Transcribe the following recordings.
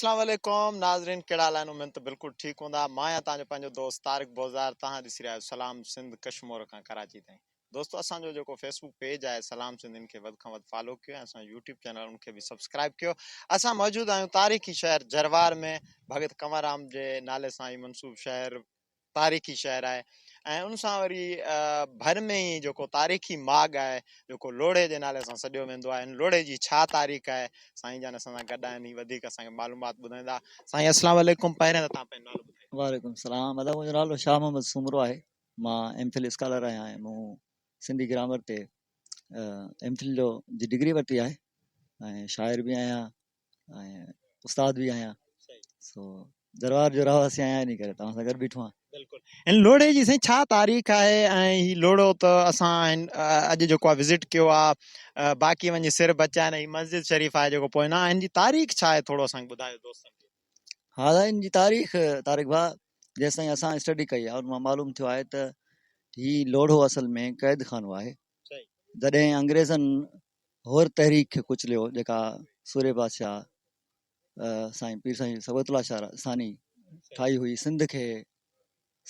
اسلام عليڪم ناظرين ڪهڙا حال آهن اميد ته بلڪل ٺيڪ هوندا مان آهيان توهان جو پنهنجو دوست طارق بوزار توهان ڏسي رهيا آهيو سلام سنڌ ڪشمور کان ڪراچي تائين دوستو اسان جو جيڪو فيسبوڪ پيج آهي سلام سنڌ ان کي وڌ کان وڌ فالو ڪيو ۽ اسان جو يوٽيوب چينل ان کي به سبسڪرائب ڪيو اسان موجود آهيون تاريخي شهر جروار ۾ ڀڳت ڪنور رام جي نالي سان هي منسوب شهر تاريخي شهر آهي ۽ ان سان وري ڀر ۾ ئي جيڪو تاريخي ماڳ آهي جيڪو لوڙهي جي نالي سان سڏيو ويندو آهي ان لوڙهي جي ڇا تاريخ آهي سائين جان اسان سان گڏ آهن هي وڌيڪ اسان کي معلومات ٻڌائيندا سائين اسلام عليڪم پهريان ته تان پنهنجو نالو ٻڌايو. وعليڪم السلام ادا منهنجو نالو شاهه محمد سومرو آهي مان ايم فل اسڪالر آهيان ۽ مون سنڌي گرامر تي ايم فل جو جي ڊگري ورتي آهي ۽ شاعر به آهيان ۽ استاد به آهيان سو دربار جو رهواسي آهيان انهي ڪري توهان سان گڏ بيٺو آهيان. بلڪل هن لوڙهي جي سائين ڇا تاريخ آهي ۽ هي لوڙهو ته اسان هن اڄ جيڪو آهي وزٽ ڪيو آهي باقي وڃي سر بچيا آهن هي مسجد شريف آهي جيڪو پوئنا هن جي تاريخ ڇا آهي ٿورو اسان کي ٻڌايو دوستن کي. ها سائين هن جي تاريخ طارق ڀاء جيستائين اسان اسٽڊي ڪئي آهي ان مان معلوم ٿيو آهي ته هي لوڙهو اصل ۾ قيد خانو آهي جڏهن انگريزن حر تحريڪ کي ڪچليو جيڪا سورهيه بادشاهه سائين پير سائين صبغت الله شاهه ثاني ٺاهي هئي سنڌ کي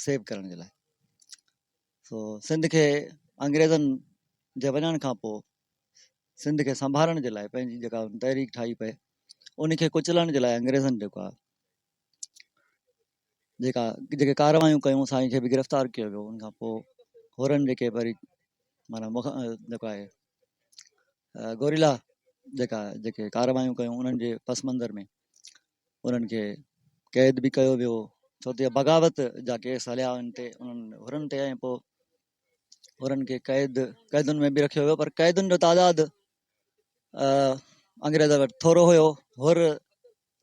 سيو ڪرڻ جي لاء سو سنڌ کي انگريزن جي وڃڻ کان پوء سنڌ کي سنڀالڻ جي لاء پنهنجي جيڪا تحريڪ ٺاهي پئي ان کي ڪچلڻ جي لاء انگريزن جيڪو آهي جيڪا جيڪي ڪارروايون ڪيون سائين کي به گرفتار ڪيو ويو ان کان پوء حرن جيڪي وري معنيٰ جيڪو آهي گوريلا جيڪا جيڪي ڪارروايون ڪيون انهن جي پس منظر ۾ انهن کي قيد به ڪيو ويو ڇو ته بغاوت جا ڪيس هليا ان تي انهن حرن تي ۽ پوء حرن کي قيد قيدن ۾ به رکيو ويو پر قيدن جو تعداد انگريز وٽ ٿورو هيو حر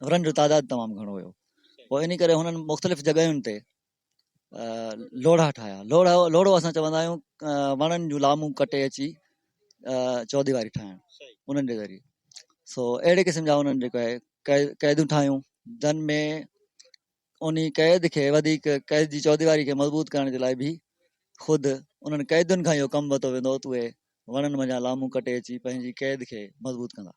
حرن جو تعداد تمام گهڻو هيو پوء ان ڪري هنن مختلف جڳهين تي لوڙها ٺاهيا لوڙها لوڙهو اسان چوندا آهيون وڻن جون لامون ڪٽي اچي چوديواري ٺاهڻ انهن جي ذريعي سو اهڙي قسم جا انهن جيڪو آهي قيدون ٺاهيون جن ۾ انهي قيد کي وڌيڪ قيد جي چوديواري کي مضبوط ڪرڻ جي لاء به خود انهن قيدين کان اهو ڪم ورتو ويندو هو ته اهي وڻن منجهان لامون ڪٽي اچي پنهنجي قيد کي مضبوط ڪندا.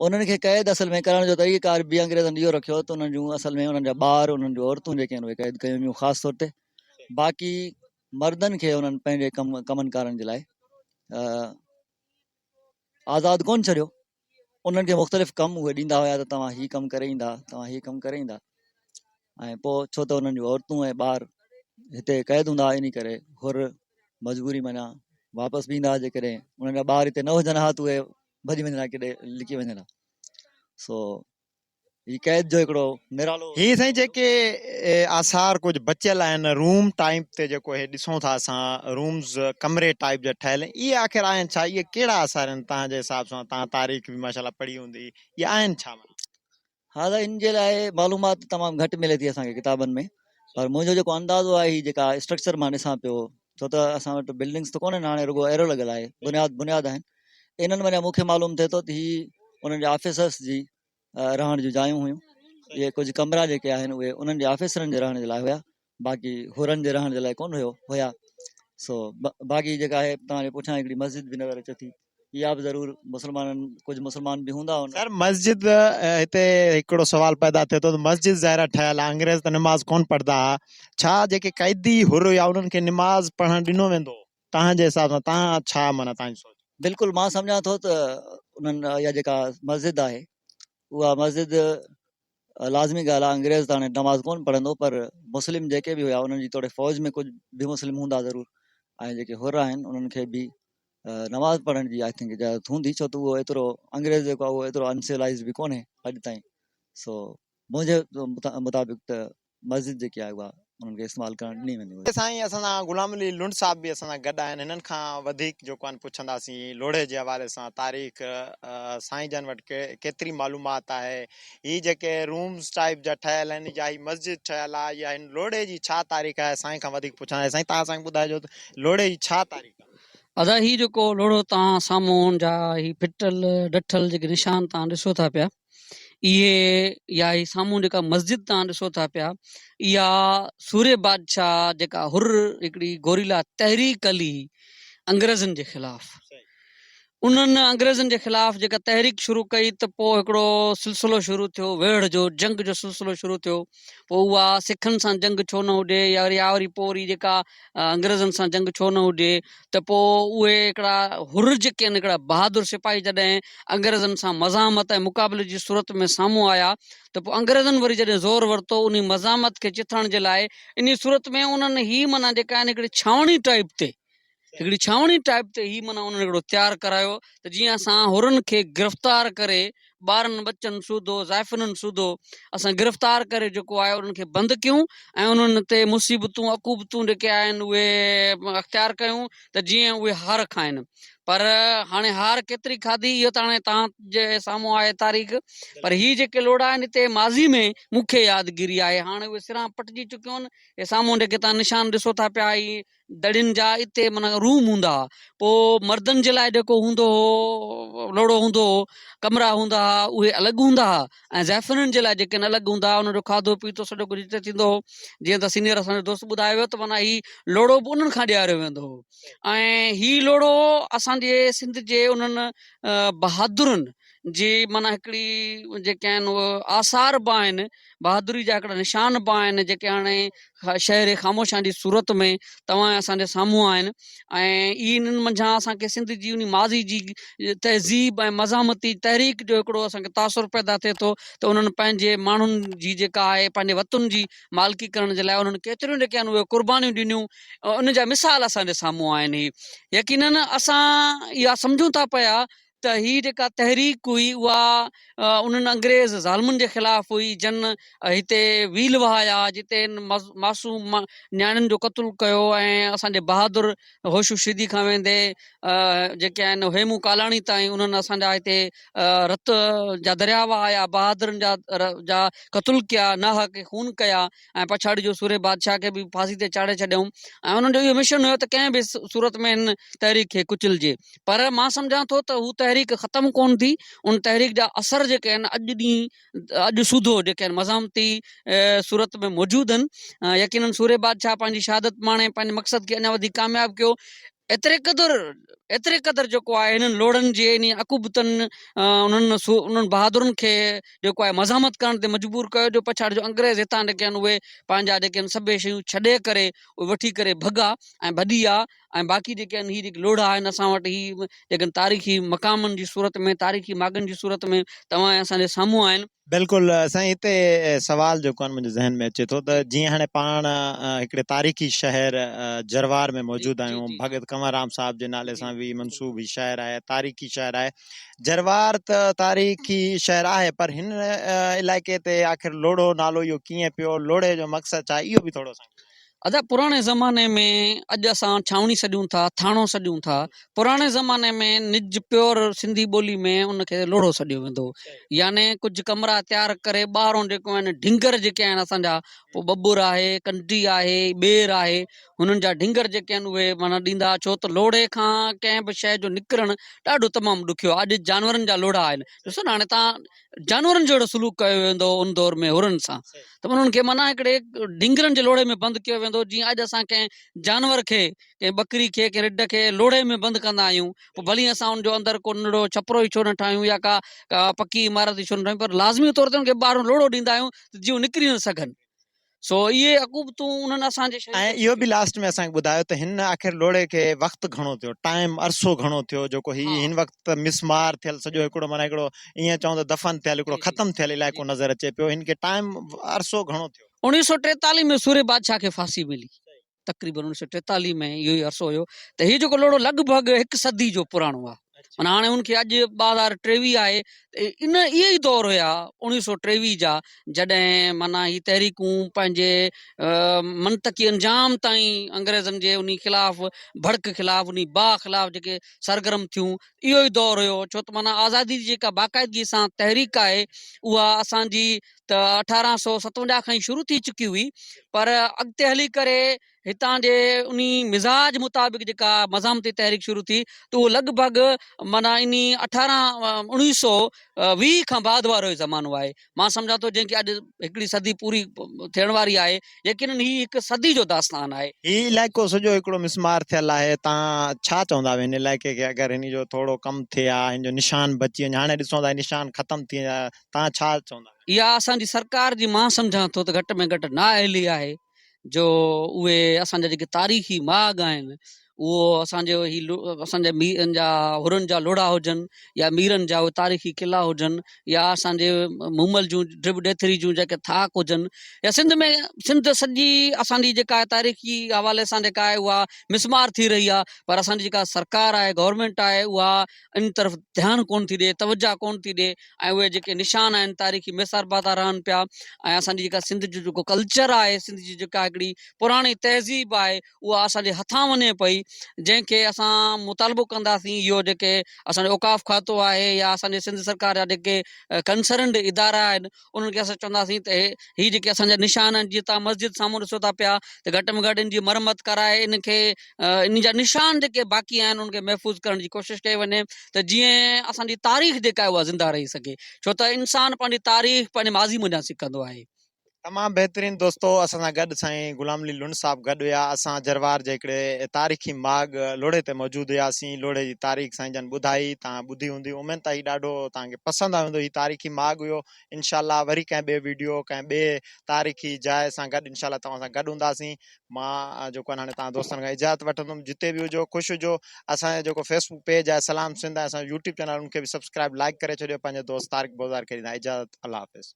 انهن کي قيد اصل ۾ ڪرڻ جو طريقه ڪار به انگريزن اهو رکيو ته انهن جون اصل ۾ انهن جا ٻار انهن جون عورتون جيڪي آهن اهي قيد ڪيون ويون خاص طور تي باقي مردن کي انهن پنهنجي ڪم ڪمن ڪارن جي لاء آزاد ڪونه ڇڏيو انهن کي مختلف ڪم اهي ڏيندا هيا ته توهان هي ڪم ڪري ايندا توهان هي ڪم ڪري ايندا ۽ پوء ڇو ته انهن جون عورتون ۽ ٻار هتي قيد هوندا هئا ان ڪري حر مجبوري معنيٰ واپس به ايندا هئا جيڪڏهن انهن جا ٻار هتي نه هجن ها ته اهي ڀڄي وڃن ها ڪيڏي لڪي وڃن ها سو هي قيد جو هڪڙو نرالو هي سائين جيڪي آثار ڪجهه بچيل آهن روم ٽائيپ تي جيڪو هي ڏسون ٿا اسان رومز ڪمري ٽائيپ جا ٺهيل آهن اهي آخر آهن ڇا اهي ڪهڙا آثار آهن توهان جي حساب سان توهان تاريخ به ماشاءالله پڙهي هوندي اهي آهن ڇا معنيٰ. ها سائين ان جي لاء معلومات تمام گهٽ ملي ٿي اسان کي ڪتابن ۾ پر منهنجو جيڪو اندازو آهي هي جيڪا اسٽرڪچر مان ڏسان پيو ڇو ته اسان وٽ بلڊنگس ته ڪونهن هاڻي رڳو ايرو لڳل آهي بنياد بنياد آهن انهن مان مون کي معلوم ٿئي ٿو ته هي انهن جي آفيسرس جي رهڻ جون جايون هيون اهي ڪجهه ڪمرا جيڪي آهن اهي انهن جي آفيسرن جي رهڻ جي لاء هيا باقي حرن جي رهڻ جي لاء ڪونه هيو هيا سو باقي جيڪا آهي توهان جي پٺيان هڪڙي مسجد به نظر اچي ٿي اها به ضرور مسلمانن ڪجهه مسلمان به هوندا سر مسجد هتي هڪڙو سوال پيدا ٿئي ٿو ته مسجد ظاهر آهي ٺهيل آهي انگريز ته نماز ڪونه پڙهندا ها ڇا جيڪي قيدي حر هيا انهن کي نماز پڙهڻ ڏنو ويندو هو توهان جي حساب سان توهان ڇا معنيٰ توهان جي سوچ. بلڪل مان سمجهان ٿو ته انهن اها جيڪا مسجد آهي اها مسجد لازمي ڳالهه آهي انگريز ته هاڻي نماز ڪونه پڙهندو پر مسلم جيڪي به هيا انهن جي توڙي فوج ۾ ڪجهه به مسلم هوندا ضرور ۽ جيڪي حر آهن انهن کي به نماز پڙهڻ جي I think اجازت هوندي ڇو ته اهو ايترو انگريز جيڪو آهي اهو ايترو انسولائزڊ به ڪونهي اڄ تائين سو منهنجي مطابق ته مسجد جيڪي آهي اها انهن کي استعمال ڪرڻ ڏني ويندي هئي. سائين اسان سان غلام علي لنڊ صاحب به اسان سان گڏ آهن هنن کان وڌيڪ جيڪو آهن پڇنداسين لوڙهي جي حوالي سان تاريخ سائين جن وٽ ڪيتري معلومات آهي هي جيڪي رومز ٽائيپ جا ٺهيل آهن يا هي مسجد ٺهيل آهي يا هن لوڙهي جي ڇا تاريخ آهي سائين کان وڌيڪ پڇنداسين سائين تهان اسان کي ٻڌائجو ته لوڙهي جي ڇا تاريخ آهي. ادا هي جيڪو لوڙهو تهان سامهون جا هي ڦٽل ڊٺل جيڪي نشان تهان ڏسو ٿا پيا اهي يا هي سامهون جيڪا مسجد توهان ڏسو ٿا پيا اها سوري بادشاهه جيڪا حر هڪڙي گوريلا تحريڪ هلي انگريزن جي خلاف. انهن انگريزن جي خلاف جيڪا تحريڪ شروع ڪئي ته پوء هڪڙو سلسلو شروع ٿيو ويڙهه جو جنگ جو سلسلو شروع ٿيو پوء اها سکن سان جنگ ڇو نه هجي يا وري وري پوء وري جيڪا انگريزن سان جنگ ڇو نه هجي ته پوء اهي هڪڙا حر جيڪي آهن هڪڙا بهادر سپاهي جڏهن انگريزن سان مزاحمت ۽ مقابلي جي صورت ۾ سامهون آيا ته پوء انگريزن وري جڏهن زور ورتو انهي مزاحمت کي چٿڻ جي لاء انهي صورت ۾ انهن هي معنيٰ جيڪا آهن هڪڙي ڇانوڻي ٽائيپ تي هڪڙي ڇانوڻي ٽائيپ تي هي معنيٰ انهن هڪڙو تيار ڪرايو ته جيئن اسان حرن کي گرفتار ڪري ٻارن ٻچن سوڌو زائفنن سوڌو اسان گرفتار ڪري جيڪو آهي انهن کي بند ڪيون ۽ انهن تي مصيبتون عقوبتون جيڪي آهن اهي اختيار ڪيون ته جيئن اهي هار کائن پر هاڻي هار ڪيتري کاڌي اهو ته هاڻي توهان جي سامهون آهي تاريخ پر هي جيڪي لوڙها آهن هتي ماضي ۾ مون کي يادگيري آهي هاڻي اهي سران پٽجي چڪيون آهن هي سامهون جيڪي توهان نشان ڏسو ٿا پيا هي دڙين جا اتي معنيٰ روم هوندا ها پوء مردن جي لاء جيڪو هوندو هو لوڙهو هوندو هو ڪمرا هوندا ها اهي الڳ هوندا ها ۽ زائفنن جي لاء جيڪي آهن الڳ هوندا ها انهن جو کاڌو پيتو سڄو ڪجهه اتي ٿيندو هو جيئن ته سينيئر اسان جو دوست ٻڌايو ويو ته معنيٰ هي لوڙهو به انهن کان ڏياريو ويندو هو ۽ هي لوڙهو اسان جي سنڌ جي انهن بهادرن جي معنيٰ هڪڙي جيڪي آهن اهي آثار به آهن بهادري جا هڪڙا نشان به آهن جيڪي هاڻي شهر خاموشان جي صورت ۾ توهان ۽ اسان جي سامهون آهن ۽ اهي انهن منجهان اسان کي سنڌ جي انهي ماضي جي تهذيب ۽ مزاحمتي تحريڪ جو هڪڙو اسان کي تاثر پيدا ٿئي ٿو ته انهن پنهنجي ماڻهن جي جيڪا آهي پنهنجي وطن جي مالڪي ڪرڻ جي لاء انهن ڪيتريون جيڪي آهن اهي قربانيون ڏنيون ان جا مثال اسان جي سامهون آهن هي يقينن اسان اها سمجهون ٿا پيا ته هي جيڪا تحريڪ هئي اها انهن انگريز ظالمن جي خلاف هئي جن هتي ويل وهايا جتي معصوم نياڻين جو قتل ڪيو ۽ اسان جي بهادر هوشو شيدي کان ويندي جيڪي آهن هيمون ڪالاڻي تائين انهن اسان جا هتي رت جا دريا وهايا بهادرن جا جا قتل ڪيا ناحق خون ڪيا ۽ پڇاڙي جو سورهيه بادشاهه کي به ڦاسي تي چاڙهي ڇڏيائون ۽ انهن جو اهو مشن هيو ته ڪنهن به صورت ۾ هن تحريڪ کي ڪچلجي پر مان سمجهان ٿو ته هو تحريڪ ختم ڪونه ٿي ان تحريڪ جا اثر جيڪي آهن اڄ ڏينهن اڄ سوڌو جيڪي آهن مزاحمتي صورت ۾ موجود آهن يقينن سورهيه بادشاهه پنهنجي شهادت ماڻي پنهنجي مقصد کي اڃا وڌيڪ ڪامياب ڪيو ايتري قدر ايتري قدر جيڪو آهي هنن لوڙهن جي انهي عقوبتن انهن انهن بهادرن کي جيڪو آهي مزاحمت ڪرڻ تي مجبور ڪيو جو پڇاڙي جو انگريز هتان جيڪي آهن اهي پنهنجا جيڪي آهن سڀئي شيون ڇڏي ڪري اهي وٺي ڪري ڀڳا ۽ ڀڄي ويا ۽ باقي جيڪي آهن هي جيڪي لوڙها آهن اسان وٽ هي جيڪي آهن تاريخي مقامن جي صورت ۾ تاريخي ماڳن جي صورت ۾ توهان ۽ اسان جي سامهون آهن. بلڪل سائين هتي سوال جيڪو آهي منهنجي ذهن ۾ اچي ٿو ته جيئن هاڻي پاڻ هڪڙي تاريخي شهر جروار ۾ موجود آهيون ڀڳت ڪنور رام صاحب جي نالي سان به منسوب هي شهر آهي تاريخي شهر آهي جروار ته تاريخي شهر آهي پر هن علائقي تي آخر لوڙهو نالو اهو ڪيئن پيو لوڙهي جو مقصد ڇا آهي اهو به ٿورو اسان کي ادا پراڻي زماني ۾ اڄ اسان ڇانوڻي سڏيون ٿا ٿاڻو سڏيون ٿا پراڻي زماني ۾ نج پيور سنڌي ٻولي ۾ ان کي لوڙهو سڏيو ويندو هو يعني ڪجهه ڪمرا تيار ڪري ٻاهرون جيڪو آهن ڍنگر جيڪي آهن اسان جا پوء ٻٻر آهي ڪنڊي آهي ٻير آهي هنن جا ڍنگر جيڪي آهن اهي معنيٰ ڏيندا ڇو ته لوڙهي کان ڪنهن به شيء جو نڪرڻ ڏاڍو تمام ڏکيو آهي اڄ جانورن جا لوڙها آهن ڏسو نه هاڻي تان جانورن جهڙو سلوڪ ڪيو ويندو هو ان دور ۾ حرن سان ته انهن کي معنيٰ هڪڙي ڍنگرن جي لوڙهي ۾ بند ڪيو ويندو هو جيئن اڄ اسان ڪنهن جانور کي ڪنهن ٻڪري کي ڪنهن رڍ کي لوڙهي ۾ بند ڪندا آهيون پوء ڀلي اسان ان جو اندر ڪو ننڍڙو ڇپرو ئي ڇو نه ٺاهيون يا ڪا پڪي عمارت ئي ڇو نه ٺاهيون پر لازمي طور تي ان کي ٻاهرون لوڙهو ڏيندا آهيون ته جيئن هو نڪري نه سگهن. سو اهي عقوبتون انهن اسان جي شهيدن ۽ اهو به لاسٽ ۾ اسان کي ٻڌايو ته هن آخر لوڙهي کي وقت گهڻو ٿيو ٽائيم عرصو گهڻو ٿيو جيڪو هي هن وقت ته مسمار ٿيل سڄو هڪڙو معنيٰ هڪڙو ائين چئون ته دفن ٿيل هڪڙو ختم ٿيل علائقو نظر اچي پيو هن کي ٽائيم عرصو گهڻو ٿيو. 1943 ۾ سورهيه بادشاهه کي ڦاسي ملي تقريبن 1943 ۾ اهو ئي عرصو هيو ته هي جيڪو لوڙهو لڳ ڀڳ هڪ صدي جو پراڻو آهي معنيٰ هاڻي ان کي اڄ 2023 آهي ته ان اهي ئي دور هيا 1923 جا جڏهن معنيٰ هي تحريڪون پنهنجي منطقي انجام تائين انگريزن جي انهي خلاف ڀڙڪ خلاف انهي باهه خلاف جيڪي سرگرم ٿيون اهو ئي دور هيو ڇو ته معنيٰ آزادي جي جيڪا باقاعدگي سان تحريڪ آهي اها اسان جي ته 1857 کان ئي شروع ٿي چڪي هئي پر اڳتي هلي ڪري هتان جي انهي مزاج مطابق جيڪا مزاحمتي تحريڪ شروع ٿي ته اهو لڳ ڀڳ معنيٰ انهي اٺارهن اڻويهه سو. 20 کان بعد وارو ئي زمانو آهي. مان سمجهان ٿو جنهن کي اڄ هڪڙي صدي پوري ٿيڻ واري آهي، يقينن هي هڪ صدي جو داستان آهي. هي علائقو سڄو هڪڙو مسمار ٿيل آهي، تان ڇا چوندا هن علائقي کي اگر هن جو ٿورو ڪم ٿئي ها، هن جو نشان بچي وڃي، هاڻي ڏسون ٿا هي نشان ختم ٿي ويا، تان ڇا چوندا؟ اها اسان جي سرڪار جي مان سمجهان ٿو ته گهٽ ۾ گهٽ نااهلي آهي جو اهي اسان جا جيڪي تاريخي ماڳ آهن اهو اسان جو هي اسان جا ميرن جا حرن جا لوڙها هجن يا ميرن جا اهي تاريخي قلعا هجن يا اسان جي مومل جون ڊرٻ ڏيٿري جون جيڪي ٿاڪ هجن يا سنڌ ۾ سنڌ سڄي اسان جي جيڪا تاريخي حوالي سان جيڪا آهي اها مسمار ٿي رهي آهي پر اسان جي جيڪا سرڪار آهي گورنمينٽ آهي اها ان طرف ڌيان ڪون ٿي ڏي توجه ڪون ٿي ڏي ۽ اهي جيڪي نشان آهن تاريخي ميساربا ٿا رهن پيا ۽ اسان جي جيڪا سنڌ جو جيڪو ڪلچر آهي سنڌ جي جيڪا هڪڙي پراڻي تهذيب آهي اها اسان جي هٿان وڃي پئي جنهن کي اسان مطالبو ڪنداسين اهو جيڪي اسان جو اوقاف کاتو آهي يا اسان جي سنڌ سرڪار جا جيڪي ڪنسرنڊ ادارا آهن انهن کي اسان چونداسين ته هي جيڪي اسان جا نشان آهن جيئن تان مسجد سامهون ڏسو ٿا پيا ته گهٽ ۾ گهٽ ان جي مرمت ڪرائي ان کي ان جا نشان جيڪي باقي آهن انهن کي محفوظ ڪرڻ جي ڪوشش ڪئي وڃي ته جيئن اسان جي تاريخ جيڪا آهي اها زنده رهي سگهي ڇو ته انسان پنهنجي تاريخ پنهنجي ماضي منجهان سکندو آهي. تمام بهترين دوستو اسان سان گڏ سائين غلام علي لنڊ صاحب گڏ هيا اسان جروار جي هڪڙي تاريخي ماڳ لوڙهي تي موجود هياسين لوڙهي جي تاريخ سائين جن ٻڌائي توهان ٻڌي هوندي اميد ته هي ڏاڍو توهان کي پسند آيو هوندو هي تاريخي ماڳ هيو انشاء الله وري ڪنهن ٻي ويڊيو ڪنهن ٻي تاريخي جاء سان گڏ انشاء الله توهان سان گڏ هونداسين مان جيڪو آهي هاڻي توهان دوستن کان اجازت وٺندم جتي به هجو خوش هجو اسان جو جيڪو فيسبوڪ پيج آهي سلام سنڌ ۽ اسان جو يوٽيوب چينل ان کي به سبسڪرائب لائڪ ڪري ڇڏيو پنهنجي دوست طارق بوزار کي ڏيندا اجازت الله حافظ.